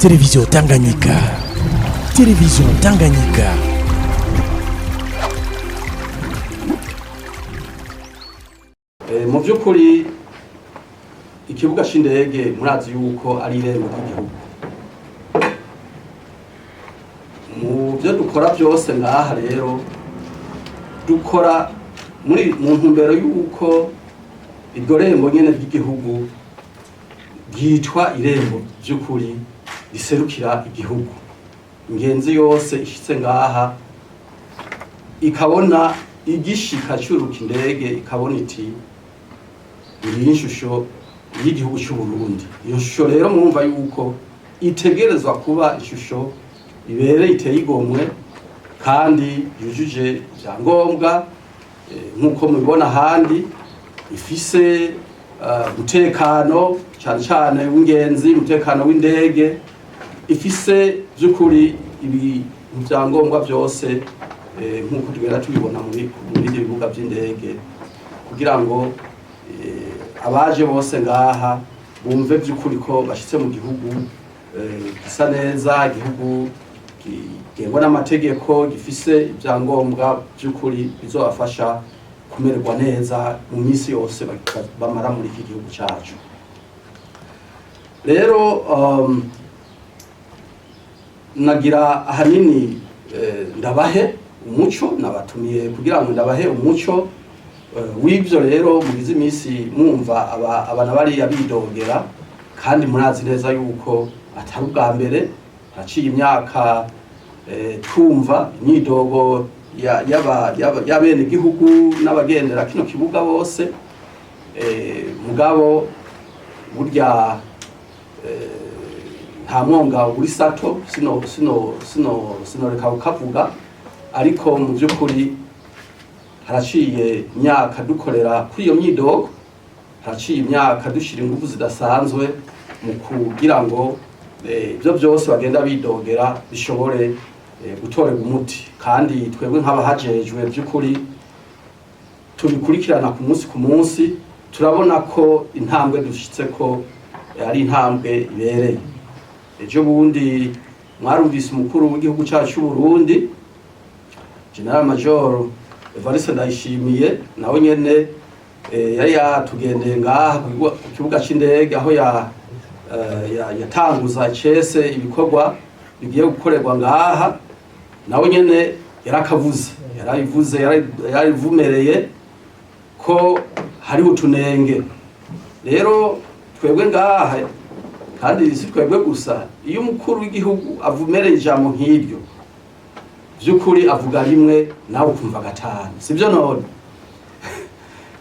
Télévision Tanganyika. Télévision Tanganyika. Mu by'ukuri ikibuga c'indege murazi yuko ari irembo ry'igihugu. Mu byo dukora byose ngaha rero dukora muri mu ntumbero yuko iryo rembo nyene ry'igihugu ryitwa irembo by'ukuri riserukira igihugu. Ingenzi yose ishitse ngaha ikabona igishika curuka indege, ikabona iti: "Ngiyi ishusho y'igihugu cy'u Burundi." Iyo shusho rero mwumva yuko itegerezwa kuba ishusho ibereye, iteye igomwe kandi yujuje ibyangombwa, nk'uko mubibona ahandi, ifise umutekano cyane cyane w'ingenzi, umutekano w'indege, ifise by'ukuri ibintu byangombwa byose, nk'uko tugenda tubibona mu bindi bibuga by'indege, kugira ngo abaje bose ngaha bumve by'ukuri ko bashitse mu gihugu gisa neza, igihugu kigengwa n'amategeko, gifise ibyangombwa by'ukuri bizobafasha kumererwa neza mu minsi yose bamara muri iki gihugu cacu. Rero nagira ahanini ndabahe umuco, nabatumiye kugira ngo ndabahe umuco w'ibyo rero mugize iminsi mwumva aba bariya bidogera. Kandi murazi neza yuko atari ubwa mbere, haciye imyaka twumva imyidogo y'abenegihugu n'abagendera kino kibuga bose. Mugabo burya nta mwonga uri sato, sinoreka kukavuga. Ariko mu by'ukuri haraciye imyaka dukorera kuri iyo myidogo, haraciye imyaka dushyira ingufu zidasanzwe mu kugira ngo ibyo byose bagenda bidogera bishobore gutorerwa umuti. Kandi twebwe nk'abahajejwe by'ukuri tubikurikirana ku munsi ku munsi, turabona ko intambwe dushitse ko ari intambwe ibereye. Ejo bundi mwarumvise umukuru w'igihugu cyacu cy'u Burundi, Général Major Evariste Ndayishimiye, nawe nyene yari yatugendeye ngaha ku kibuga c'indege, aho yatanguza icese ibikorwa bigiye gukorerwa ngaha. Nawe nyene yarakavuze, yarabivuze, yarabivumereye ko hariho utunenge. Rero twebwe ngaha, kandi si twebwe gusa, iyo umukuru w'igihugu avumereye ijambo nk'iryo, by'ukuri avuga rimwe nawe ukumva gatanu, sibyo? None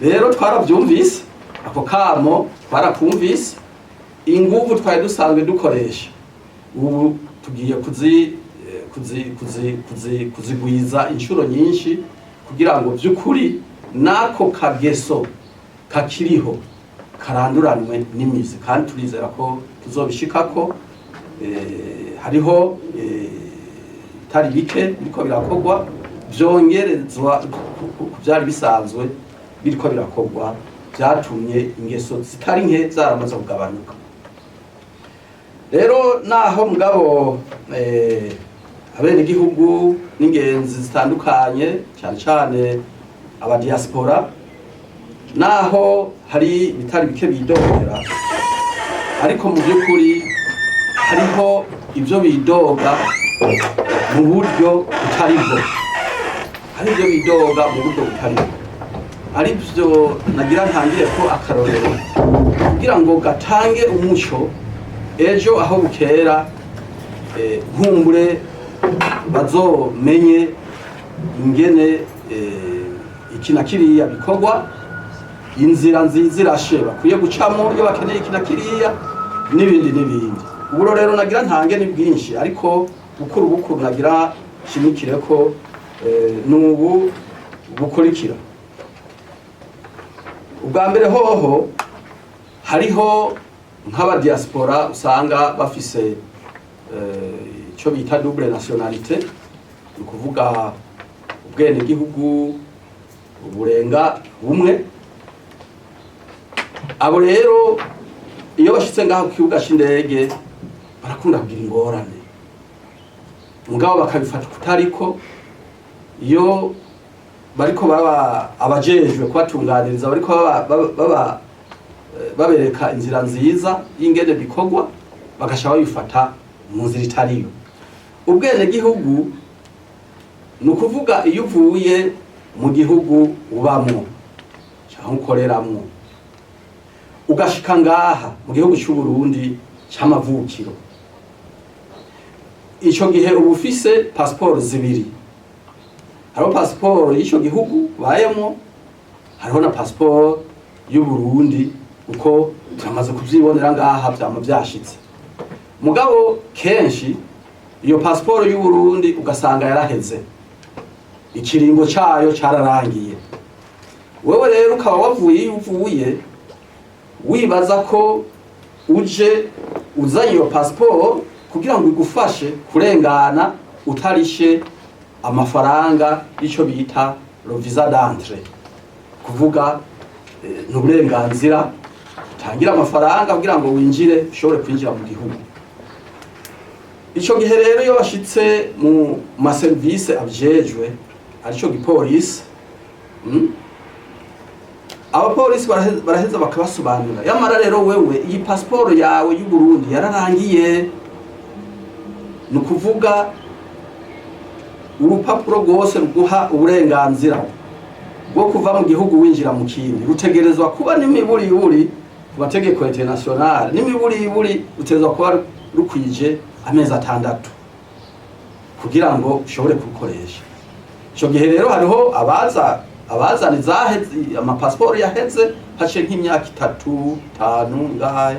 rero twarabyumvise, ako kamo twarakumvise. Inguvu twari dusanzwe dukoresha ubu tugiye kuzigwiza inshuro nyinshi, kugira ngo by'ukuri n'ako kageso kakiriho karanduranwe n'imizi. Kandi turizera ko tuzobishikako. Hariho bitari bike biriko birakorwa vyongerezwa ku vyari bisanzwe biriko birakorwa, vyatumye ingeso zitari nke zaramaze kugabanuka. Rero naho mugabo abenegihugu n'ingenzi zitandukanye, cyane cyane abadiaspora, naho hari ibitari bike bidogera, ariko mu by'ukuri hariho ibyo bidoga mu buryo butari bwo. Hari ibyo bidoga mu buryo butari bwo, ari byo nagira ntangire ko akarorero kugira ngo gatange umuco ejo aho bukera, nkumbure bazomenye ingene iki na kiriya bikorwa, inzira nziza irashe bakwiye gucamo iyo bakeneye iki na kiriya, n'ibindi n'ibindi. Ubu rero nagira ntange ni bwinshi, ariko bukuru bukuru nagira nshimikire ko nubu bukurikira. Ubwa mbere hoho, hariho nk'abadiaspora usanga bafise icyo bita double nationalité, ni ukuvuga ubwenegihugu burenga bumwe. Abo rero iyo bashitse ngaho ku kibuga c'indege Barakunda kugira ingorane, mugabo bakabifata kutariko. Iyo bariko baba abajejwe kubatunganiriza bariko baba babereka inzira nziza y'ingene bikorwa, bagasha babifata mu nzira itariyo. Ubwenegihugu ni ukuvuga iyo uvuye mu gihugu ubamwo cyangwa ukoreramwo, ugashika ngaha mu gihugu cy'u Burundi c'amavukiro, ico gihe uba ufise pasiporo zibiri. Hariho pasiporo y'ico gihugu ubayemwo, hariho na pasiporo y'u Burundi, uko turamaze kuvyibonera ngaha, vyama vyashitse. Mugabo kenshi iyo pasiporo y'u Burundi ugasanga yaraheze, ikiringo cayo cararangiye. Wewe rero ukaba wavuye iyo uvuye, wibaza ko uje uzanye iyo pasiporo kugira ngo igufashe kurengana utarishe amafaranga y'ico bita le visa d'entrée, kuvuga ni uburenganzira utangira amafaranga kugira ngo winjire, ushobore kwinjira mu gihugu. Ico gihe rero iyo bashitse mu maserivisi abijejwe, arico gipolisi, Abapolisi baraheza bakabasobanurira: yamara rero wewe iyi pasiporo yawe y'u Burundi yararangiye, ni ukuvuga urupapuro rwose ruguha uburenganzira bwo kuva mu gihugu winjira mu kindi rutegerezwa kuba n'imiburiburi, ku mategeko international, n'imiburiburi rutegerezwa kuba rukwije amezi 6 kugira ngo ushobore kurukoresha. Ico gihe rero hariho abaza abazana izaheze, amapasiporo yaheze haciye nk'imyaka 3, 5 ngahe,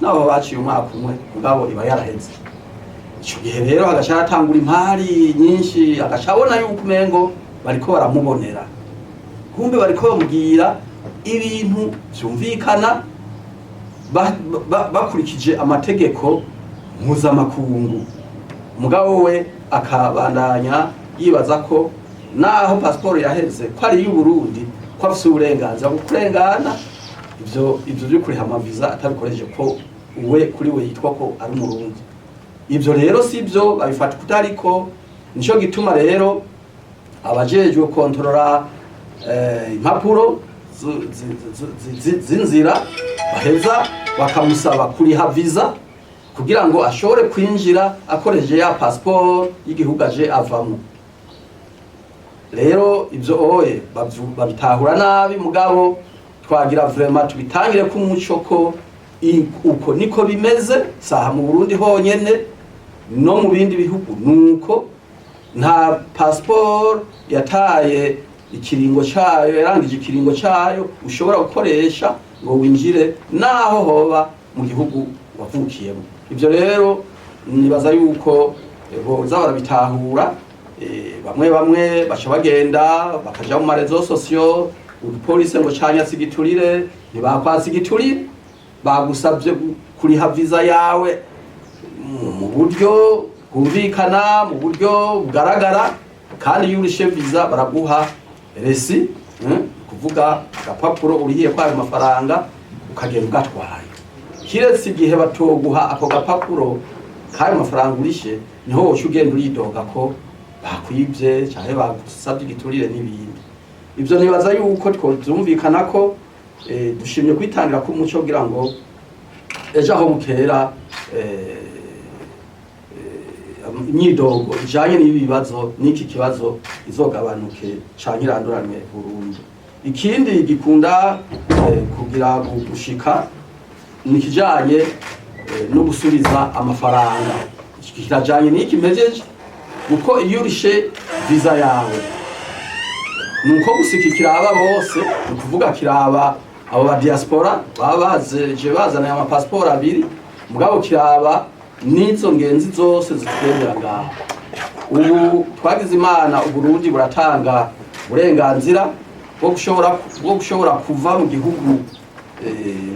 nabo baciye umwaka umwe, mugabo iba yaraheze. Ico gihe rero hagaca hatangura impari nyinshi, agaca abona yuko umengo bariko baramubonera, kumbe bariko bamubwira ibintu vyumvikana bakurikije amategeko mpuzamakungu. Mugabo we akabandanya yibaza ko naho pasiporo yaheze, ko ari iy'Uburundi, ko afise uburenganzira bwo kurengana ivyo vyo kuriha amaviza atabikoresheje, ko we kuri we yitwa ko ari Umurundi. Ivyo rero si byo, babifata kutariko. Nico gituma rero abajejwe kontorora impapuro z'inzira baheza bakamusaba kuriha visa kugira ngo ashobore kwinjira akoresheje ya pasiporo y'igihugu aje avamo. Rero ivyo oye babitahura nabi, mugabo twagira vraiment tubitangire ko umuco ko uko niko bimeze. Saha mu Burundi honyene, no mu bindi bihugu nuko. Nta pasiporo yataye ikiringo cayo, yarangije ikiringo cayo, ushobora gukoresha ngo winjire naho hoba mu gihugu wavukiyemo. Ivyo rero nibaza yuko boza barabitahura. Bamwe bamwe baca bagenda bakaja mu ma réseaux sociaux, udupolisi ngo canyatse igiturire. Ntibakwatse igiturire, bagusabye kuriha visa yawe mu buryo bwumvikana, mu buryo bugaragara. Kandi iyo urishe visa baraguha reçu, kuvuga agapapuro urihiye kwayo mafaranga, ukagenda ugatwaye. Kiretse igihe batoguha ako gapapuro k'ayo mafaranga urishe, niho woca ugenda uridoga ko bakwibye canke bagusabye igiturire n'ibindi. Ivyo nibaza yuko twovyumvikana ko dushimye kwitangira k'umuco kugira ngo ejo aho bukera imyidogo ijanye n'ibi bibazo, n'iki kibazo, izogabanuke canke iranduranwe burundu. Ikindi gikunda kugira gushika ni ikijanye no gusubiza amafaranga. Iki kirajanye n'iki mpejeje, kuko iyo urishe visa yawe, nuko gusa iki kiraba bose, ni ukuvuga kiraba abo ba diaspora baba baje bazana amapasiporo abiri, mugabo kiraba n'izo ngenzi zose zitwemera ngaho. Ubu twagize Imana, Uburundi buratanga uburenganzira bwo gushobora kuva mu gihugu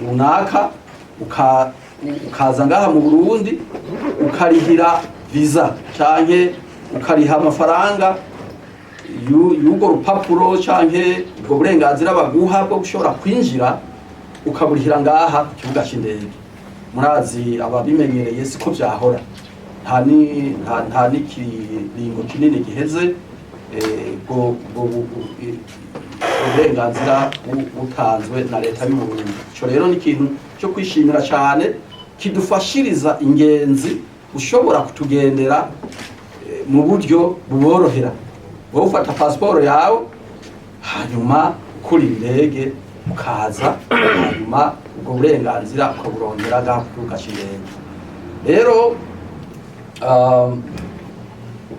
runaka, ukaza ngaha mu Burundi, ukarihira visa canke ukariha amafaranga y'urwo rupapuro canke ubwo burenganzira baguha bwo gushobora kwinjira, ukaburihira ngaha ku kibuga c'indege. Murazi ababimenyereye, siko vyahora. Nta n'ikiringo kinini giheze bwo uburenganzira butanzwe na leta y'u Burundi. Ico rero ni ikintu cyo kwishimira cyane, kidufashiriza ingenzi ushobora kutugendera mu buryo buborohera. Wowe ufata pasiporo yawe, hanyuma kuri indege ukaza, hanyuma ubwo burenganzira ukaburondera ngaho ku kibuga c'indege. Rero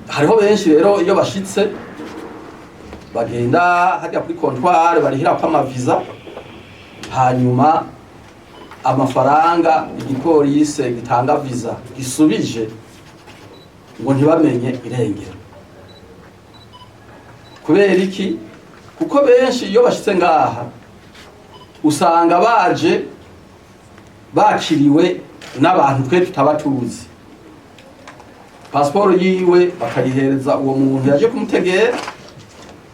hariho benshi rero iyo bashitse bagenda hajya kuri comptoir barihirako amaviza, hanyuma amafaranga igipolisi gitanga visa gisubije ngo ntibamenye irengero. Kubera iki? Kuko benshi iyo bashitse ngaha usanga baje bakiriwe n'abantu twe tutaba tuzi. Pasiporo yiwe bakayihereza uwo muntu yaje kumutegera,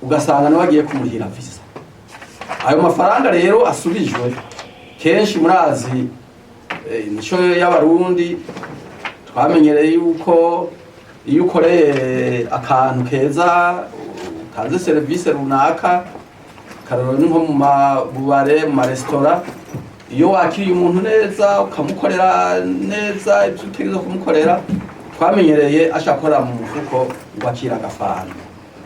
ugasanga nawe agiye kumurihira visa. Ayo mafaranga rero asubijwe kenshi, murazi imico y'Abarundi, twamenyereye yuko iyo ukoreye akantu keza, utanze serivisi runaka, karorero ni nko mu mabubare, mu maresitora, iyo wakiriye umuntu neza, ukamukorera neza ibyo utegerezwa kumukorera, twamenyereye ashaka mu mufuko ngo akira agafanta.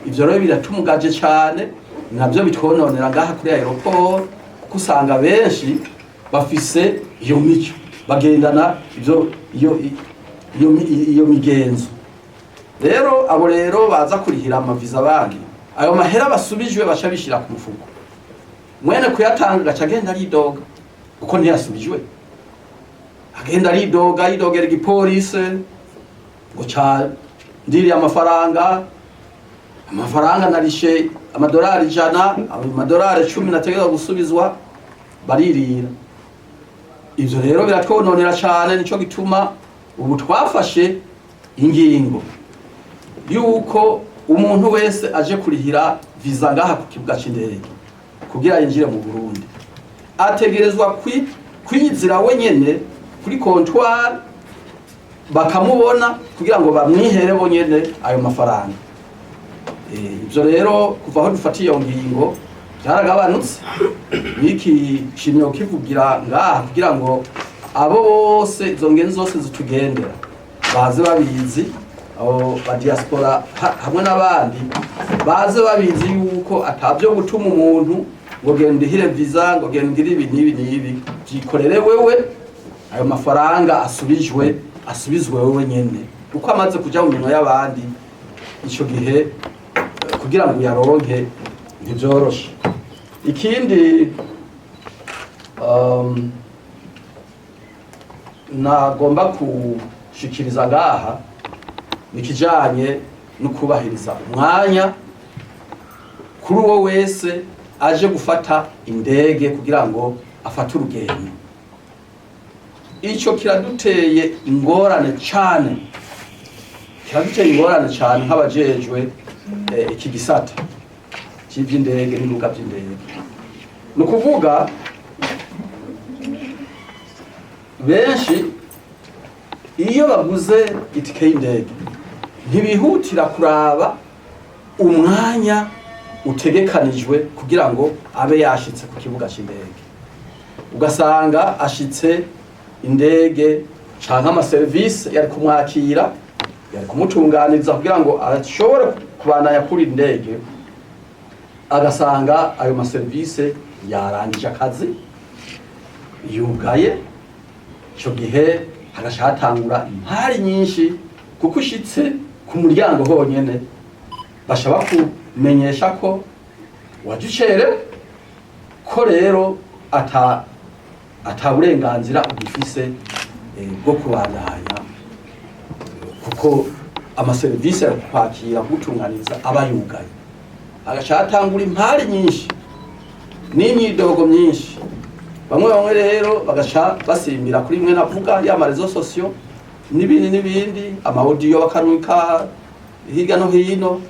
Ivyo rero biratumugaje cane, navyo bitwononera ngaha kuri aéroport, kuko usanga benshi bafise iyo mico, bagendana ivyo iyo migenzo. Rero abo rero baza kurihira amaviza abandi, ayo mahera basubijwe baca bishira ku mufuko. Mwene kuyatanga agaca agenda aridoga kuko ntiyasubijwe, agenda aridoga, yidogera igipolisi ngo ca ndiriye amafaranga, amafaranga narishe amadolari 100, amadolari 10 nategerezwa gusubizwa, baririra. Ivyo rero biratwononera cane. Nico gituma ubu twafashe ingingo yuko umuntu wese aje kurihira visa ngaha ku kibuga c'indege kugira yinjire mu Burundi ategerezwa kwizira wenyene kuri comptoir, bakamubona kugira ngo bamwihere bonyene ayo mafaranga. Ivyo rero kuva aho dufatiye iyo ngingo byaragabanutse. Niki shimye kivugira ngaha kugira ngo abo bose, izo ngenzi zose zitugendera, baze babizi, abo ba diaspora hamwe n'abandi baze babizi yuko atavyo gutuma umuntu ngo genda uhire visa, ngo genda ugire ibi n'ibi n'ibi. Vyikorere wewe, ayo mafaranga asubijwe asubizwe wewe nyene, uko amaze kuja mu minwe y'abandi ico gihe kugira ngo uyaronke ntivyoroshe. Ikindi nagomba kushikiriza ngaha ni ikijanye no kubahiriza umwanya kuri uwo wese aje gufata indege kugira ngo afate urugendo. Ico kiraduteye ingorane cane, kiraduteye ingorane cane nk'abajejwe iki gisata c'ivy'indege n'ibibuga vy'indege. Ni ukuvuga benshi iyo baguze itike y'indege ntibihutira kuraba umwanya utegekanijwe kugira ngo abe yashitse ku kibuga c'indege. Ugasanga ashitse indege canke amaserivisi yari kumwakira, yari kumutunganiriza kugira ngo ashobore kubandanya kuri indege, agasanga ayo maserivisi yarangije akazi, yugaye. Ico gihe hagaca hatangura impari nyinshi, kuko ushitse ku muryango honyene basha bakumenyesha ko waje ucerewe, ko rero ata burenganzira ugifise bwo kubandanya, kuko amaserivisi yo kwakira, kugutunganiriza aba yugaye. Hagaca hatangura impari nyinshi n'imyidogo myinshi. Bamwe bamwe rero bagaca basimbira kuri imwe navuga ya ma réseaux sociaux n'ibindi n'ibindi, ama audio bakarungika hirya no hino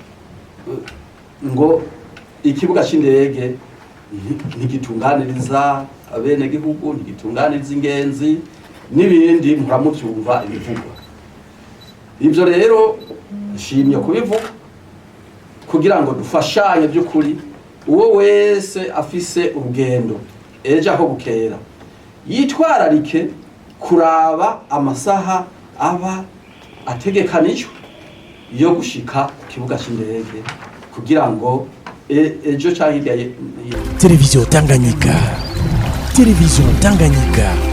ngo ikibuga c'indege ntigitunganiriza abenegihugu, ntigitunganiriza ingenzi. N'ibindi muramuvyumva ibivugwa. Ivyo rero nshimye kubivuga kugira ngo dufashanye by'ukuri. Uwo wese afise urugendo ejo aho bukera, yitwararike kuraba amasaha aba ategekanijwe yo gushika ku kibuga c'indege, kugira ngo ejo canke hirya Télévision Tanganyika. Télévision Tanganyika.